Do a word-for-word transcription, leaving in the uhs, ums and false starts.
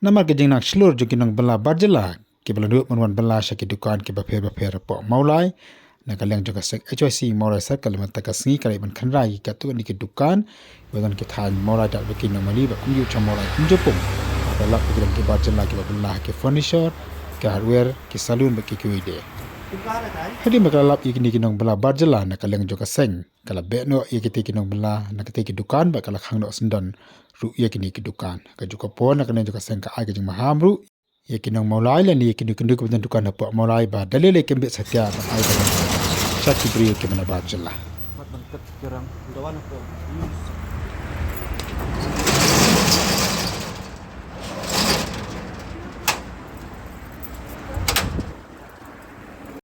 Namar ka jingnang shlur jong ki nongbylla bar jylla kiba la nud ban wan bylla sha ki dukan kiba pher bapher hapoh Mawlai, na ka liang jong ka seng H Y C Mawlai Circle mynta ka sngi ka la ïa ban kynrai ïa katto katne ki dukan ba don ki thaiñ Mawlai Dapdiki Nongmali bad kumjuh sha Mawlai Umjapung, ba la lap ïa ki don ki bar jylla kiba bylla ha ki furniture, ki hardware, ki saloon bad ki kiwei de. Hadien ba ka la lap ïa kine ki nongbylla bar jylla, na ka liang jong ka seng ka la beh noh ïa kitei ki nongbylla na kitei ki dukan bad ka la khang noh syndon ruh ïa kine ki dukan. Kajuh ka por, na ka liang jong ka seng ka ai ka jingmaham ruh ïa ki nong Mawlai lane ïa kino kino kiba don dukan hapoh Mawlai ba da lei lei kin bit satia ban ai dawa sha ki briew kiba na bar jylla.